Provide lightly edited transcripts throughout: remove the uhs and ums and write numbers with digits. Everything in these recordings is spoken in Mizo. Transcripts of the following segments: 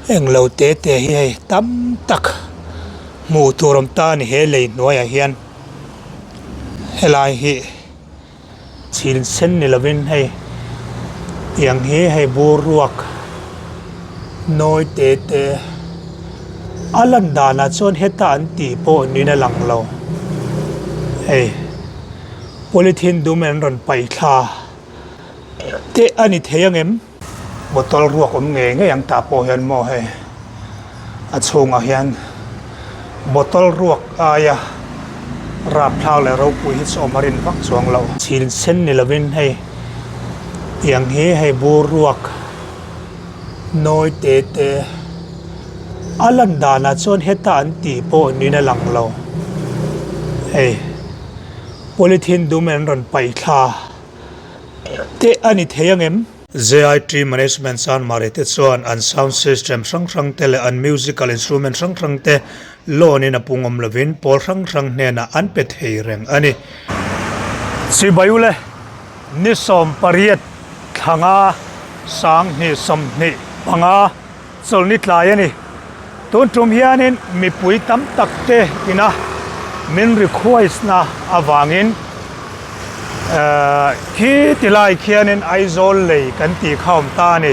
Englo te te hi hei tam tak hmuh tur awm ta a ni he lei hnuaiah hian helai hi chhin sen ni lovin hei tiang hi hei bur ruak nawi te te a lan danah chuan heta an tih pawh niin a lang lo hei polythene dum in an rawn paih thla te a ni thei angem. Bottle ruak awm ngei ngei ang tah pawh hian maw hei a chhungah hian bottle ruak aia rapthlak leh ropui hi chu awm a rin vak chuang loh. Chhin sen ni lovin hei tiang hi hei bur ruak nawi te te a lan danah chuan heta an tih pawh niin a lang lo hei polythene dum in an rawn paih thla. Te a ni thei angem? JIT Management Chanmari te chuan an sound system hrang hrang te leh an musical instrument hrang hrang te loan in a pung awm lovin pawl hrang hrang hnenah an pe thei reng a ni. Chibai ule, ni 18 thlanga 20 25 Chawlhni tlai a ni. Tun tum hianin mipui tam tak te ina min request na avangin khi ti lai khianin Aizawl lei kan tih kha awm ta a ni.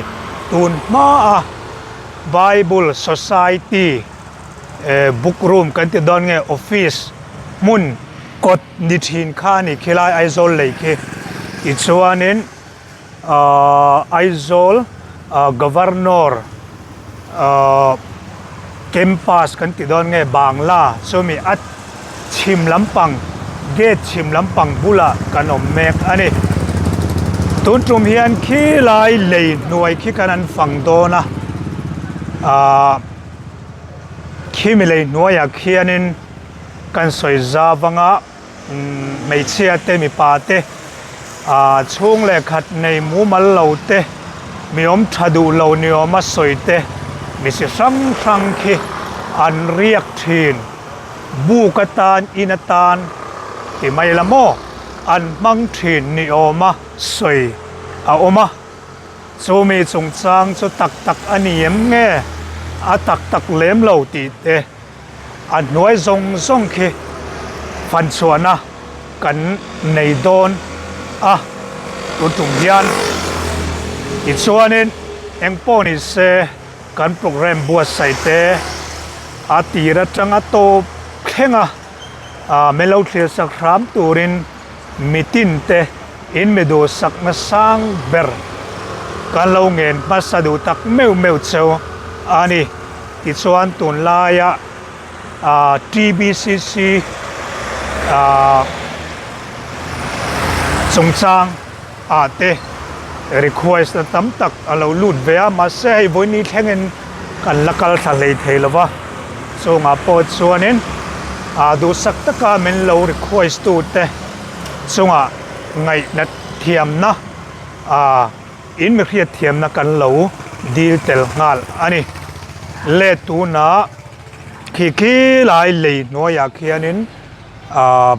Tun hmaa Bible Society book room kan ti dawn nge office hmun kawt ni thin kha a ni khilai Aizawl lei khi. Tichuanin. Aizawl Governor Campus kan ti dawn nge Bangla chumi a chhim lampang gate chhim lampang bulah kan awm mek a ni. Tun tum hian khilai lei hnuai khi kan an fang dawn a, khimi lei hnuaiah khianin kan sawi zau anga. Hmeichhia te mipa te ah chhung leh khat nei mumal lo te mi awm tha duh lo ni awma sawi te mi chi hrang hrang khi an riak thin. Buk atan in atan ti mai la maw an hmang thin ni awma sawi a awm a. Chumi chungchang chu tak tak a ni em nge a tak tak lem lo tih te. A hnuai zawng zawng khi fan chhuahna kan nei dawn a tun tum hian tichuanin eng pawh ni se kan programme buatsaih te a tir atanga tawp thleng a ah min lo thlir sak hram turin mitin te in mi duhsakna sang ber kan lo ngen hmasa duh tak meuh meuh cheu a ni. Tichuan tunlaia TBCC chungchang ah te request na tam tak a lo lut ve a, mahse hei vawiin thlengin kan la kal thla hlei thei lo va, chungah pawh chuanin duhsak taka min lo request tu te chungah ngaihnat thiamna In mi hriatthiamna kan lo dil tel nghal a ni. Le tunah khi khi lai lei hnuaiah khianin ahh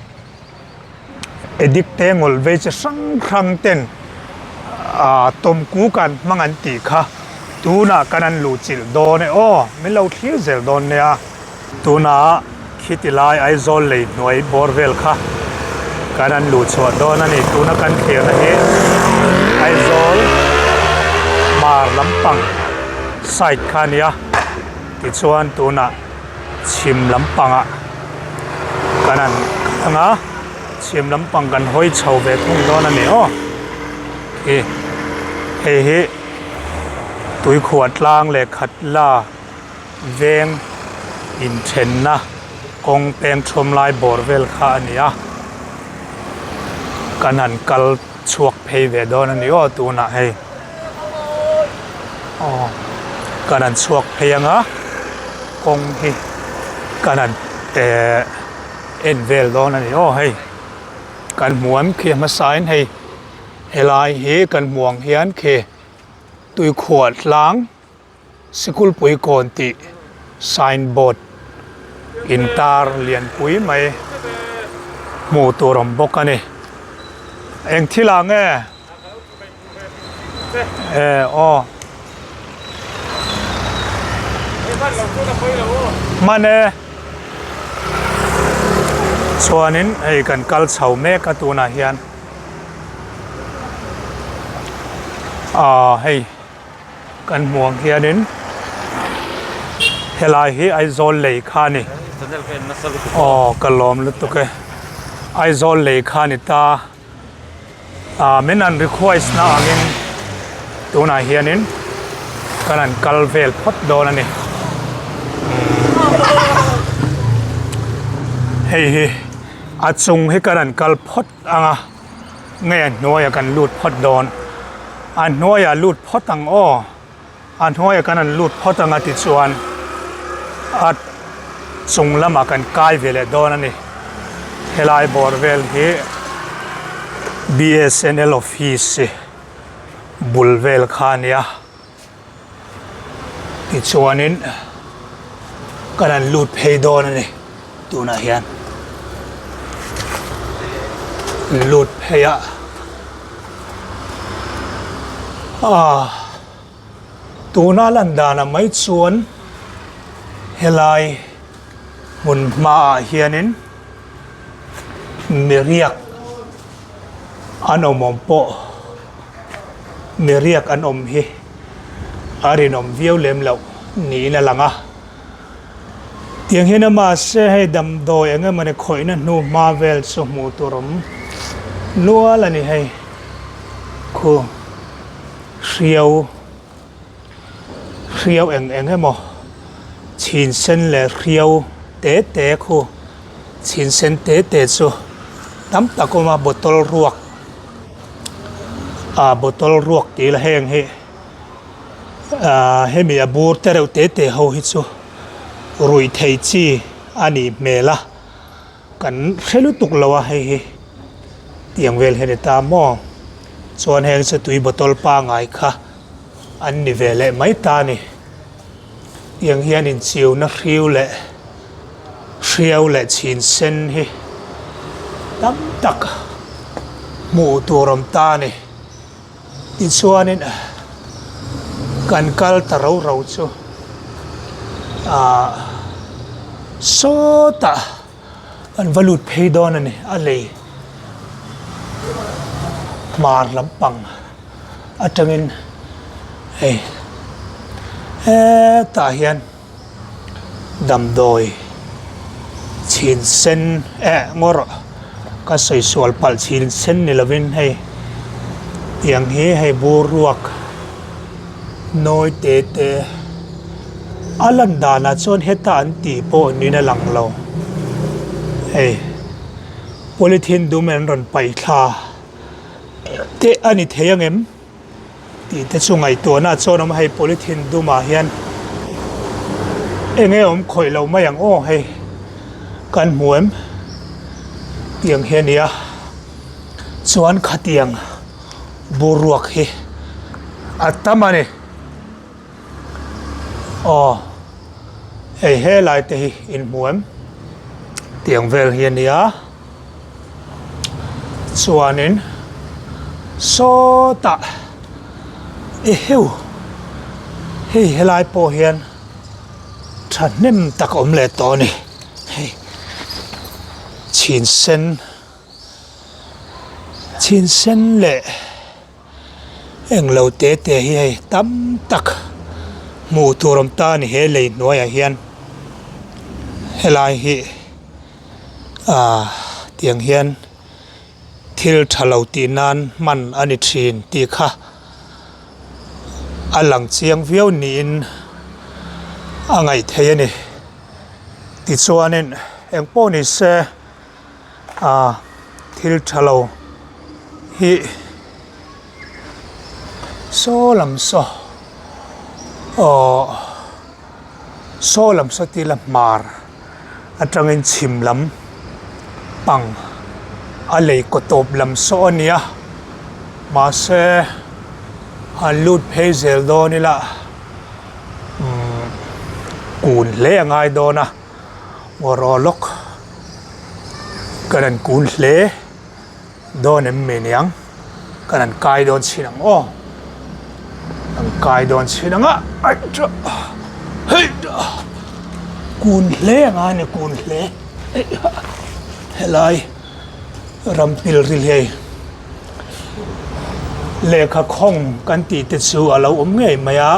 addict te ngawlh vei chi hrang hrang ten ahh tawmku kan hmang an tih kha tunah kan an luhchilh dawn e aw min lo thlir zel dawn nia. Tunah khiti lai Aizawl lei hnuai bawr vel kha kan an luh chhuah dawn a ni. Tuna kan thlirna hi Aizawl hmar lampang side kha a ni a, tichuan tunah chhim lampangah kan han kal ang a, chhim lampang kan hawi chho ve thung dawn a ni aw. Khi hei hi tuikhuah tlang leh khat la. Veng inthenna kawng peng thawm lai bawr vel kha a ni a, kan han kal chhuak phei ve dawn a ni aw tunah hei aw kan han chhuak phei anga kawng hi kan han ehh en vel dawn a ni aw hei kan hmu ang khi a hmasa in hei helai hi kan hmu ang hian khi tuikhuah tlang. Sikulpui kawn tih sign board intar lianpui mai hmuh tur awm bawk a ni. Eng thil ah nge? E aw. Hman e. Chuanin hei kan kal chho mek a tunah hian ah hei kan hmuh ang hianin helai hi Aizawl lei kha a ni aw ka lawm lutuk e Aizawl lei kha a ni ta. Ah min an request na angin tunah hianin kan han kal vel phawt dawn a ni. Hei hi a chung hi kan han kal phawt ang a, nge a hnuaiah kan lut phawt dawn. A hnuaiah lut phawt ang aw. A hnuaiah kan han lut phawt ang a tichuan a chung lamah kan kai ve leh dawn a ni. Helai bawr vel hi BSNL office bul vel kha a nia. Tichuanin kan han lut phei dawn a ni tunah hian. Lut phei a ah tuna lan danah mai chuan helai hmun hmaah hianin miriak an awm awm pawh miriak an awm hi a rinawm viau lem loh niin a lang a. Tiang hian a mahse hei damdawi eng emawni khawihna hnu hma vel chu hmuh tur awm nual a ni hei khu hriau hriau eng eng emaw chhin sen leh hriau te te khu chhin sen te te chu tam tak awm a bottle ruak ah bottle ruak tih ila heng hi. Ahh hemi a bur te reuh te te ho hi chu ruih thei chi a nih hmel a kan hre lutuk lo a hei hi tiang vel hi a ni ta maw chuan heng chu tui bottle pangai kha an ni ve leh mai ta a ni tiang hian inchiu na hriu leh hriau leh chhin sen hi tam tak hmuh tur awm ta a ni. Tichuanin kan kal ta ro ro chu ah sawtah an va lut phei dawn a ni a lei hmar lampang atangin hei hetah hian. Damdawi chhin sen eh ngaw rawh ka sawi sual palh chhin sen ni lovin hei tiang hi hei bur ruak nawi te te a lan danah chuan heta an tih pawh niin a lang lo hei polythene dum an rawn paih thla te a ni thei ang em. Tih te chu ngaihtuahna chuan awm a hei polythene dumah hian eng nge awm khawih lo mai ang aw hei kan hmu em tiang hi a ni a chuan khatiang boruak hi a tam a ni aw hei helai te hi in hmu em tiang vel hi a ni a. Chuanin sawtah eheu hei helai pawh hian thahnem tak a awm leh tawh a ni hei chhin sen chhin sen leh englo te te hi hei tam tak hmuh tur awm ta a ni he lei hnuaiah hian helai hi. Ahh tiang hian thil tha lo tih nan hman a ni thin tih kha a lang chiang viau niin a ngaih theih a ni. Tichuanin eng pawh ni se ahh thil tha lo hi saw lam saw aww saw lam saw tila hmar. Atangin chhim lam pang a lei kaw tawp lam saw a nia mahse han lut phei zel dawn ila umm kun hle a ngai dawn a ngaw lawk kan han kun hle dawn em mi niang kan han kai dawn chhin ang aw kan kai dawn chhin ang a. Hei kun hle anga a ni kun hle helai ram pil ril hi hei lehkha khawng kan tih te chu a lo awm ngei mai a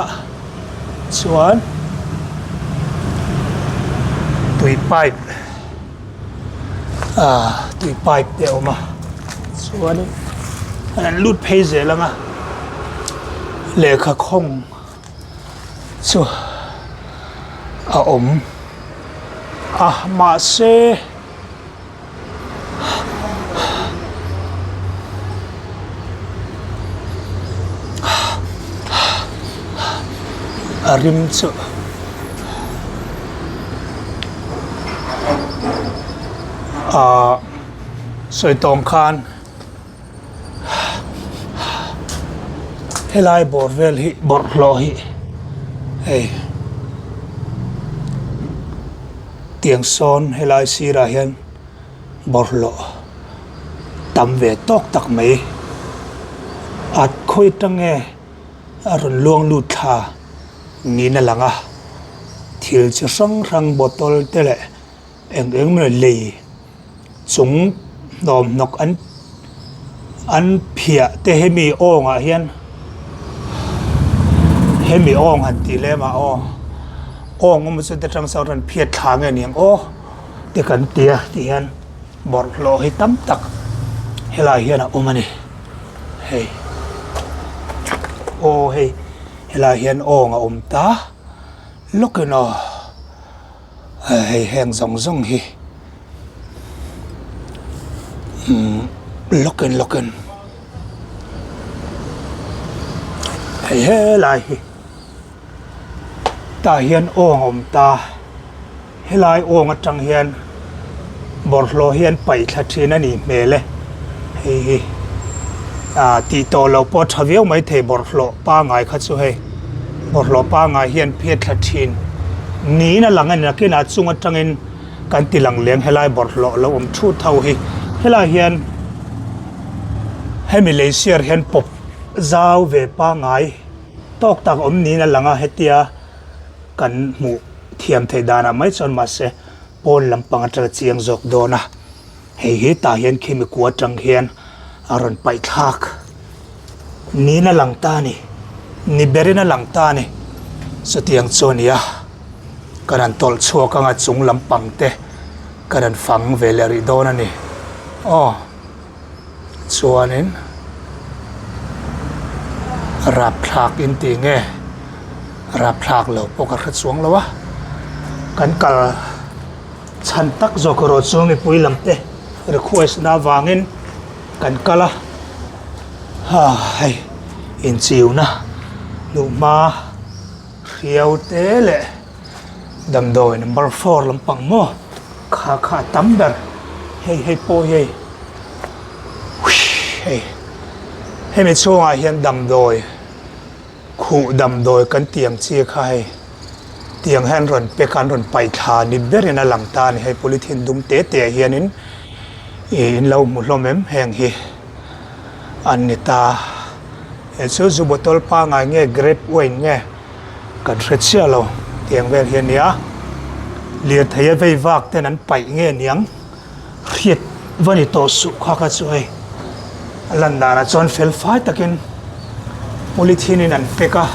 chuan tui pipe ah tui pipe te a awm a chuanin an lut phei zel ang a lehkha khawng chu a awm a mahse a rim chu ahh sawi tawng khan Helai bawr vel hi bawlhhlawh hi hei tiang sawn helai sirah hian bawlhhlawh tam ve tawk tak mai a khawi atang nge a rawn luang lut thla niin a lang a thil chi hrang hrang bottle te leh eng eng emaw lei chung hnawm hnawk an an phiah te hemi awng ah hian hemi awng han tih lem ah aw awng awm chu te tang sawn rawn phiat thla nge niang aw te kan ti a ti hian bawlhhlawh hi tam tak helai hian a awm a ni hei aw hei helai hian awng a awm ta lawkin aw. Hei heng zawng zawng hi umm lawkin lawkin hei helai hi tah hian awng a awm ta helai awng atang hian bawlhhlawh hi an paih thla thin a nih hmel e hei hi ah tih tawh loh pawh a tha viau maithei bawlhhlawh pangai kha chu hei. Bawlhhlawh pangai hian phiat thla thin niin a lang a ni nakinah chung atangin kan ti lang leng helai bawlhhlawh lo awm thut ho hi helai hian hemi lei siar hian pawp zau ve pangai tawk tak awm niin a lang a hetia kan hmuh thiam theih danah mai chuan mahse pawn lampang atanga chiang zawk dawn a. Hei hi tah hian khimi kua atang hian a rawn paih thlak niin a lang ta a ni ni berin a lang ta a ni chutiang chu a ni a kan han tawlh chhuak anga chung lampang te kan han fang ve leh rih dawn a ni aw chuanin rapthlak in tih nge rapthlak lo pawh ka hre chuang lo a kan kal. Chhan tak zawk erawh chu mipui lam te request na avangin kan kal a, ha hei inchiuna hnuhma hriau te leh damdawi number four lampang maw kha kha a tam ber hei hei pawh hi hei hei hemi chhungah hian damdawi. Khuh damdawi kan tih ang chi kha hei tiang hian rawn pack a an rawn paih thla ni berin a lang ta a ni hei polythene dum te te ah hianin ih in lo hmu hlawm em heng hi an ni ta he chu zu bottle pangai nge grape wine nge kan hre chiah lo tiang vel hi a nia lirthei a vei vak ten an paih nge niang. Hriat va ni tawh suh kha kha chu hei a lan danah chuan fel fai takin polythene in an pack a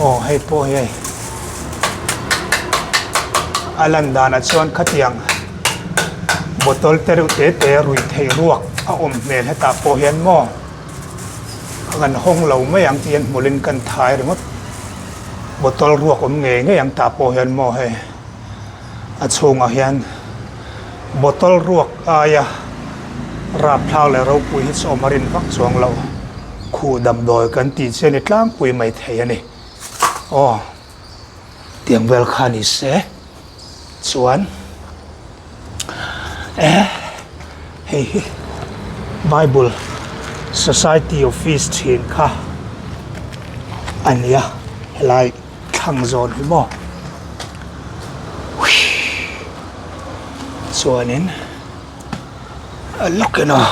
aw hei pawh hi hei a lan danah chuan khatiang bottle te reuh te te ruih theih ruak a awm hmel hetah pawh hian maw a kan hawng lo mai ang tih hian hmulin kan thai ringawt bottle ruak awm ngei ngei ang tah pawh hian maw hei. A chhungah hian bottle ruak aia rapthlak leh ropui hi chu awm a rin vak chuang loh. Khuh damdawi kan tih chu a ni tlangpui mai thei a ni. Aw tiang vel kha ni se chuan e hei hi Bible Society office thin kha a nia helai. Thlang zawn hi maw chuanin a lawkin aw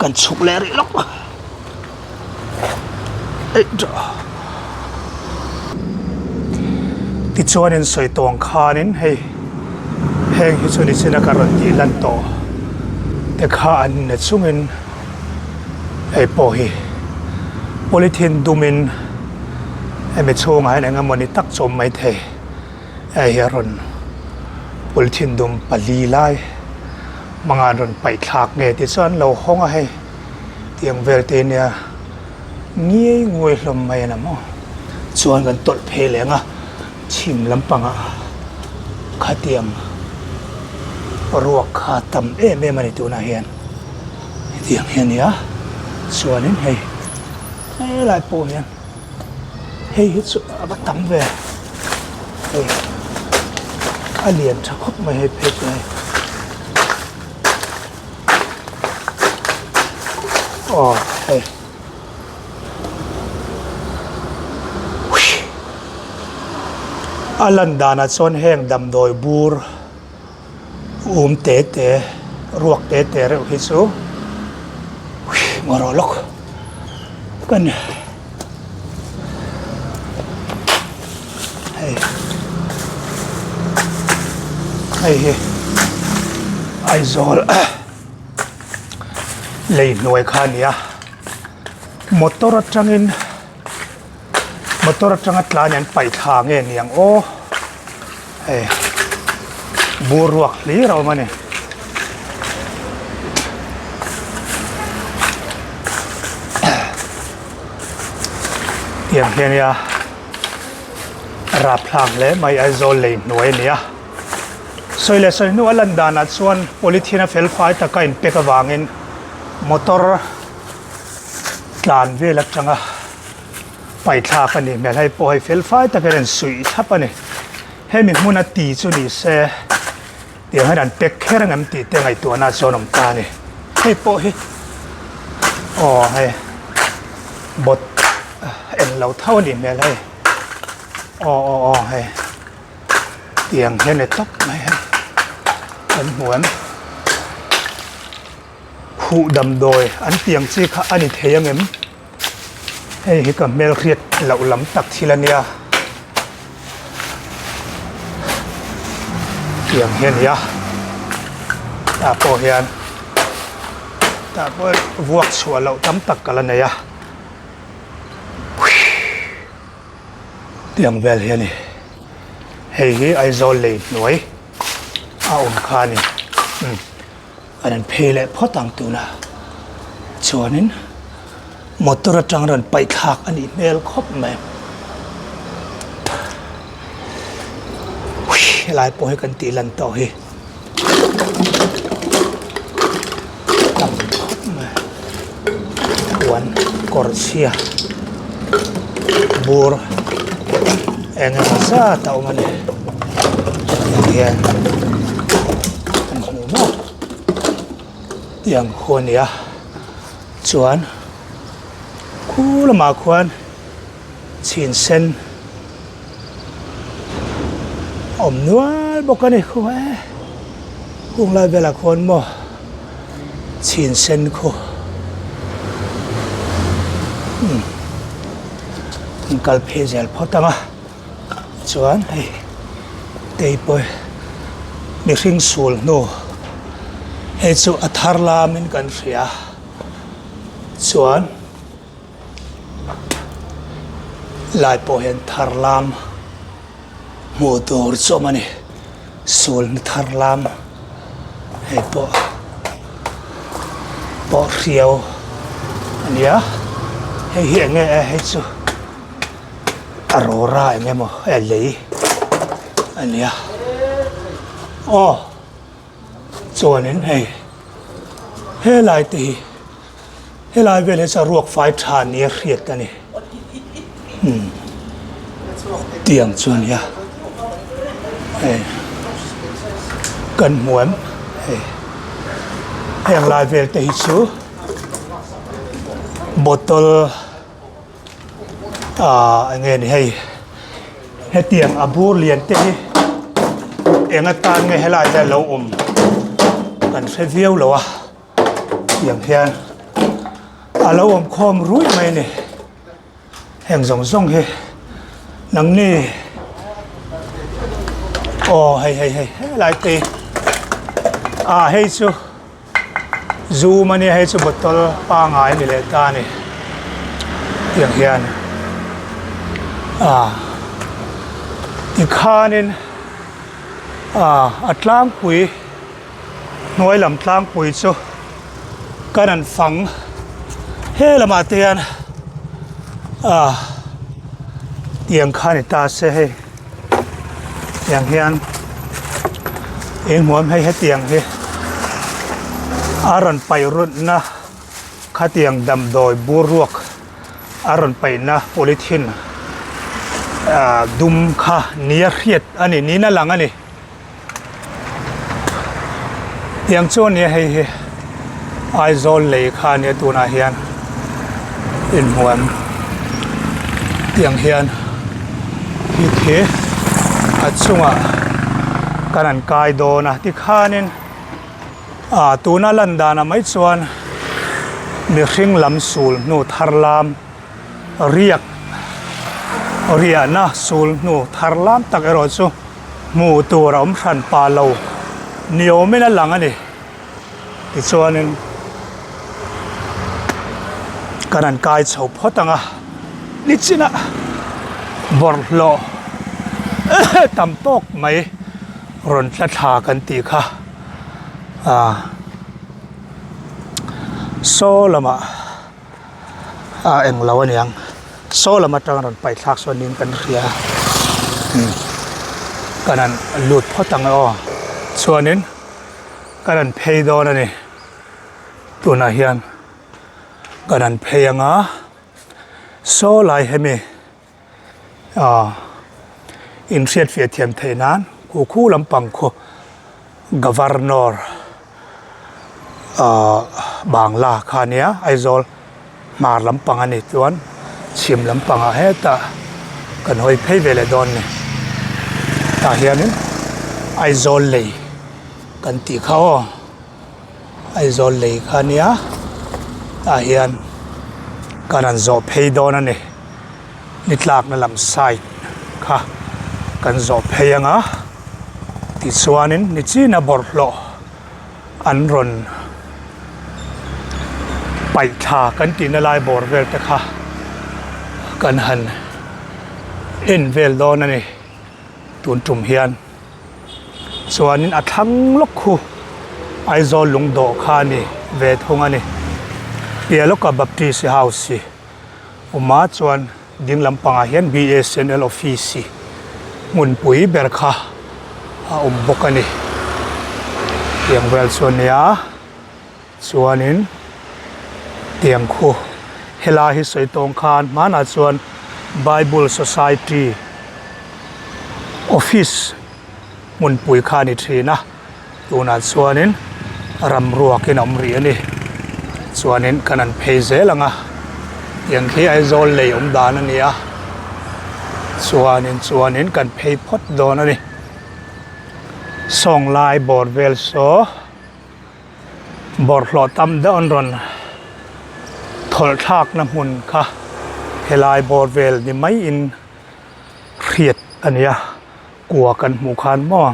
kan chhuk leh rih lawk eih tawh. Tichuanin sawi tawng khanin hei heng hi chu nichina ka rawn tih lan tawh te kha an na chungin hei pawh hi polythene dumin hemi chhungah hian eng emawni tak chu a awm maithei hei hi a rawn polythene dum pali lai hmanga an rawn paih thlak nge tih chuan an lo hawng a hei tiang vel te nia. Ngiai nguai hlawm mai a ni maw? Chuan kan tawlh phei leng a, chhim lampangah khatiang ruak kha tam em em a ni tunah hian. Hetiang hi a ni a, chuanin hei helai pawh hian hei hi chu a va tam ve hei a lian tha khawp mai hei phei chu hei. Aw hei a lan danah chuan heng damdawi bur um te te ruak te te reuh hi chu ngaw rawh lawk ka ni hei hei hi Aizawl lei hnuai kha a ni a motor atangin motor atanga tlan an paih thla nge ni ang aw hei bur ruak hlir a awm a ni. Tiang hi ania rapthlak hle mai Aizawl lei hnuai a ni a. Sawi leh sawi hnu a lan danah chuan polythene a fel fai taka inpek avangin motor tlan vel atanga paithlak a nih hmel. Hei pawh hei fel fai takin a insuih thlap a ni. Hemi hmuna ti chu ni se Tiang hian an pack kher angem tih te ngaihtuahna chuan awm ta a ni. Hei pawh hi aw hei bot eng lo tho a nih hmel hei aw aw aw hei tiang hian ni tawp mai hei kan hmu em khuh damdawi an tiang chi kha a ni thei angem hei hi ka hmelhriat loh lam tak thil a nia tiang hi a ni a tah pawh hian tah pawh hian vuak chhuah loh tam tak ka la nei a tiang vel hi a ni hei hi Aizawl lei hnuai a awm kha a ni umm. An rawn phei leh phawt ang tuna chuanin motor atang rawn paih thlak a nih hmel khawp mai helai pawh hi kan tih lan tawh hi tam khawp mai puan kawr chhia bur eng emaw zat a awm a ni hetiang hian kan hmu maw tiang khu a ni a chuan khu lamah khuan chhin sen a awm nual bawk a ni khu e kung lai velah khuan maw chhin sen khu umm an kal phei zel phawt ang a chuan hei tei pawh mihring sul hnu hei chu a thar lamin kan hria chuan. Lai pawh hian thar lam hmuh tur chu awm a ni sulhnu thar lam hei pawh pawh hriau a ni a hei hi eng nge hei chu a rawra eng emaw a lei a ni a aw chuanin hei helai te hi. Helai vel hi chuan ruak fai tha nia hriat a ni. Umm tiang chu a nia hei kan hmu em hei heng lai vel te hi chu bottle ah eng nge ni hei hetiang a bur lian te hi eng atan nge helai hian lo awm kan hre viau lo a. Tiang hian a lo awm khawm ruih mai a ni. Heng zawng zawng hi nangni Aw hei hei hei helai te ah hei chu zum a nia hei chu bottle pangai a ni leh ta a ni tiang hian ah tikhanin ah a tlangpui hnuai lam tlangpui chu kan han fang he lamah te hian ah tiang kha a ni ta se hei tiang hian eng hmuam hei hetiang hi a rawn paih rutna khatiang damdawi bur ruak a rawn paihna polythene ah dum kha nia hriat a ni niin a lang a ni. Tiang chu ania hei hi Aizawl lei kha ania tunah hian inhmuam tiang hian khi khi a chungah kan han kai dawn a tikhanin ah tuna lan danah mai chuan mihring lam sul hnu thar lam riak riahna sul hnu thar lam tak erawh chu. Hmuh tur a awm hran pah lo ni awmin a lang a ni. Tichuanin kan han kai chho phawt ang a, nichinah bawlhhlawh tam tawk mai rawn tla thla kan tih kha ah saw lamah. a eng lo aniang saw lam atang rawn paih thlak sawn niin kan hria umm kan han lut phawt ang e aw chuanin kan han phei dawn a ni tunah hian kan han phei ang a saw lai hemi ah inhriatfiah thiam theih nan khu khu lampang khu governor ah bangla kha a nia Aizawl hmar lampang a nih chuan chhim lampangah hetah kan hawi phei ve leh dawn a ni tah hianin Aizawl lei kan tih kha aw Aizawl lei kha a nia tah hian kan han zawh phei dawn a ni. Ni tlakna lam side kha kan zawh phei ang a, tichuanin nichina bawlhhlawh an rawn paih thla kan tihna lai bawr vel te kha kan han en vel dawn a ni tun tum hian. Chuanin a thlang lawk khu Aizawl lungdawh kha a ni ve thung a ni. Piah lawka Baptist House hi. Awma chuan ding lampangah hian BSNL office hi hmunpui ber kha a awm bawk a ni. Tiang vel chu a nia chuanin tiang khu helai hi sawi tawng khan hmanah chuan Bible Society office hmunpui kha a ni thin a. Tunah chuanin ram ruakin a awm rih a ni. Chuanin kan han phei zel ang a, tiang khi Aizawl lei awm dan a ni a. Chuanin chuanin kan phei phawt dawn a ni. Sawng lai bawr vel saw bawrhhlawh tam deuh an rawn thawlh thlakna hmun kha helai bawr vel ni maiin hriat a ni a, kua kan hmuh khan maw.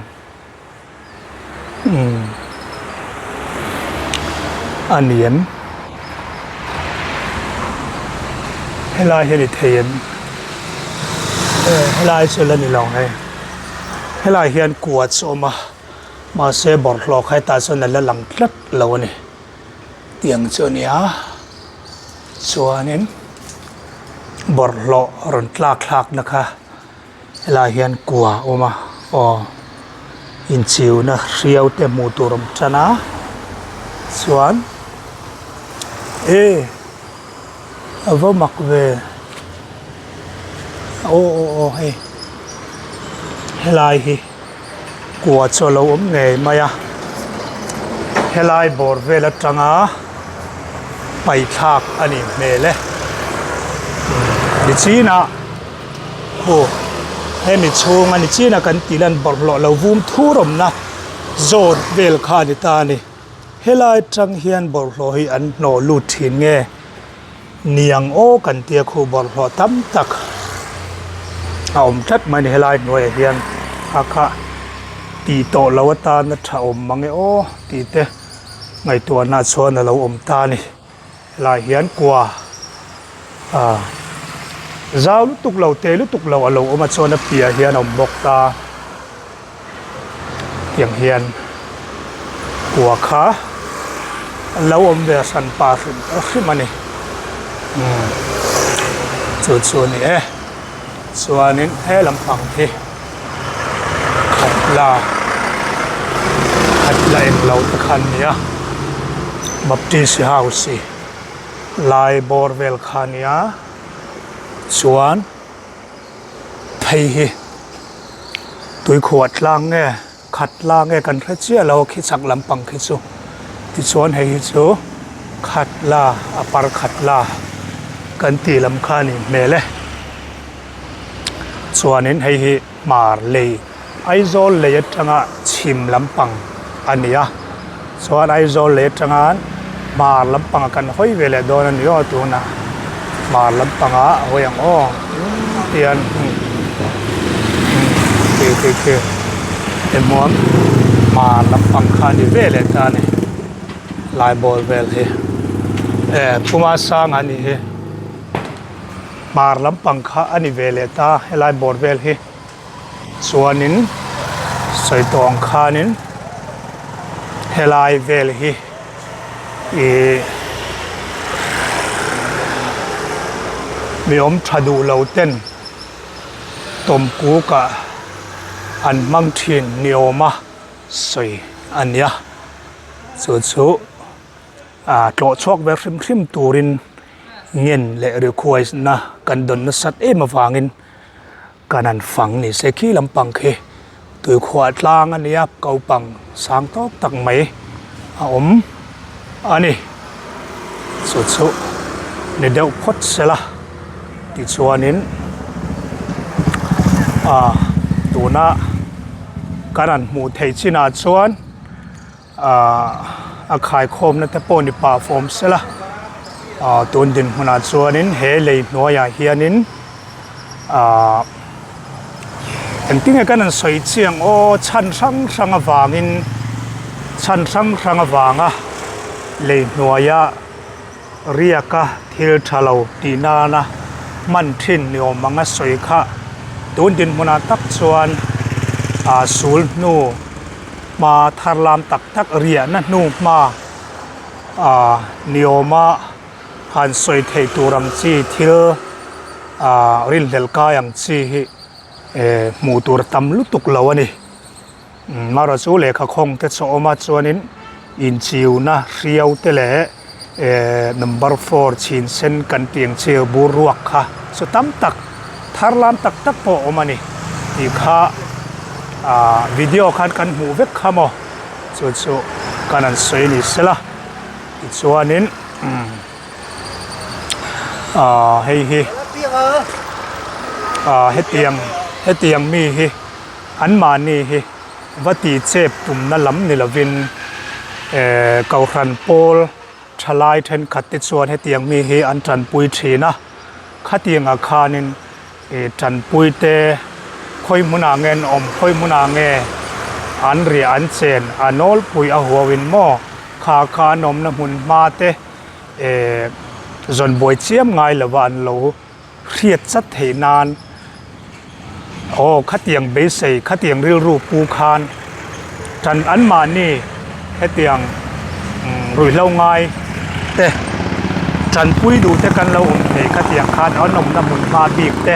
Umm a ni em? Helai hi a ni thei em? Helai chu la ni lo hei. Helai hian kua chu a awm a, mahse bawlhhlawh kha hetah chuan a la lang tlat lo a ni. Tiang chu a ni a, chuanin bawlhhlawh rawn tlak thlakna kha. Helaiah hian kua a awm a aw inchiuna hriau te hmuh tur awm tan a chuan e a va mak ve aw aw aw hei helai hi kua chu a lo awm ngei mai a helai bawr vel atanga paih thlak a nih hmel e nichinah. Aw hemi chhunga ni chin a kan tih lan bawlhhlawh lo vum thur awmna zawn vel kha a ni ta a ni. Helai atang hian bawlhhlawh hi an hnawh lut thin nge niang aw kan tia khu bawlhhlawh tam tak a awm tlat mai a ni helai hnuaiah hian a kha. Tih tawh lo atana tha awm mang e aw tih te ngaihtuahna chuan a lo awm ta a ni. Helai hian kua ah zau lutuk lo te lutuk lo a lo awm a chuan a piah hian a awm bawk ta tiang hian kua kha a lo awm ve hran pa hrim hrim a ni umm chu chu a ni e chuanin he lampang hi. Khat la khat la eng lo te kha an nia Baptist house hi lai bawr vel kha a nia chuan phei hi tuikhuah tlang nge khat la nge kan hre chiah lo a khi chak lampang khi chu tichuan hei hi chu khat la a par khat la kan tih lam kha a nih hmel e. Chuanin hei hi hmar lei Aizawl lei atanga chhim lampang a ni a, chuan Aizawl lei atanga hmar lampang ah kan hawi ve leh dawn a ni aw tunah hmar lampang ah a hawi ang aw tian khi khi khi timuan hmar lampang kha a ni ve leh ta a ni lai bawr vel hi e puma sang a nih hi. Hmar lampang kha a ni ve leh ta helai bawr vel hi chuanin sawi tawh ang khanin helai vel hi ihh mi awm tha duh lo ten tawmkuk ah an hmang thin ni awm a sawi a nia chu chu. Ah tlawh chhuak ve hrim hrim turin ngen leh request na kan dawn nasat em avangin kan han fang ni se khi lampang khi tuikhuah tlang a nia kopang sang tawk tak mai a awm a ni chu chu ni deuh phawt sela tichuanin ah tuna kan han hmuh theih chinah chuan. Ahh a khaikhawmna te pawh ni pah fawm sela ahh tun dinhmunah chuanin he lei hnuaiah hianin ahh engtin nge kan han sawi chiang aw chhan hrang hrang avangin chhan hrang hrang avanga lei hnuaia riaka thil tha lo tih nana hman thin ni awm anga sawi kha tun dinhmunah tak chuan ah sul hnu hma thar lam tak tak riahna hnu hma ah ni awma han sawi theih tur ang chi thil ah rinhlelh kai ang chi hi eh hmuh tur a tam lutuk lo a ni. Mara chu lehkha khawng te chu a awm a chuanin inchiuna hriau te leh ehh number four chhin sen kan tih ang chi bur ruak kha chu tam tak thar lam tak tak pawh a awm a ni tih kha ah video khan kan hmuh vek kha maw chu chu kan han sawi ni sela tichuanin umm ah hei hi ah hetiang hetiang mi hi. Anmahni hi va tih chep tumna lam ni lovin eh Kohhran pawl thalai thenkhat te chuan hetiang mi hi an tanpui thin a, khatiangah khanin ih tanpui te khawi hmunah nge an awm khawi hmunah nge an riah an chen a nawlpui a huauin maw kha kha an awmna hmun hma te eh zawn buai chiam ngai lova an lo hriat chat theih nan aw khatiang beisei khatiang rilru pu khan tan anmahni hetiang ruihhlo ngai te tanpui duh te kan lo awm thei khatiang khan an awmna hmun hma bik te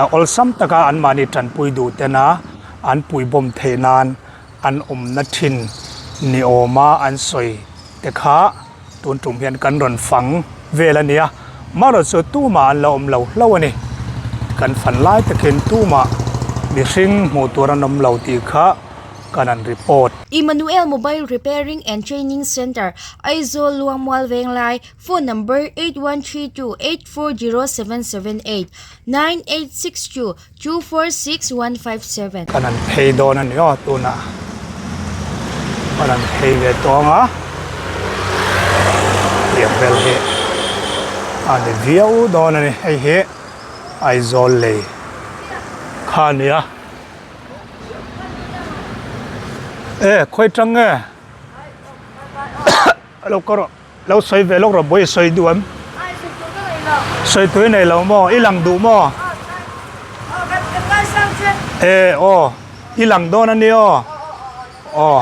awlsam taka anmahni tanpui duh tena an puihbawm theih nan an awmna thin ni awma an sawi te kha. Tun tum hian kan rawn fang vel a nia, marawh chu tumah an la awm lo hlauh a ni. Kan fan lai takin tumah mihring hmuh tur an awm lo tih kha kan han report. Emmanuel Mobile Repairing and Training Centre, Aizawl Luangmual Venglai, Phone Number, 8132840778, 9862 246157. Kan han phei dawn a ni aw tunah kan han phei ve tawng a tiang vel hi a ni viau dawn a ni hei hi Aizawl lei kha a ni a. E khawi tang nge lo ka rawh lo sawi ve lawk rawh bawi sawi duh em sawi tui nei lo maw i lang duh maw e aw i lang dawn a nia aw aw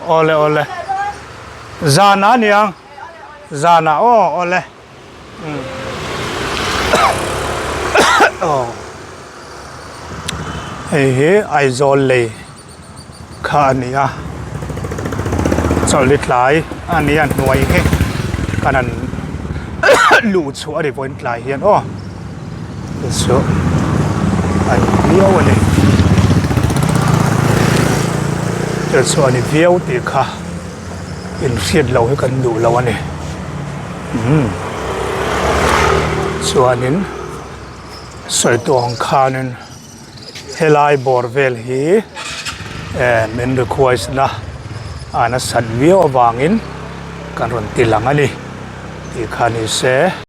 awle awle zan a niang zan ah aw awle. Hei hi Aizawl lei kha a ni a chawlhni tlai a ni a hnuai hi kan han luh chhuah a ni vawiin tlai hian aw chu a ni viau a ni chu chu a ni viau tih kha. Inhriat loh hi kan duh lo a ni. Umm chuanin sawi tawh ang khanin helai bawr vel hi eh min request na a nasat viau avangin kan rawn ti lang a ni tih kha ni se.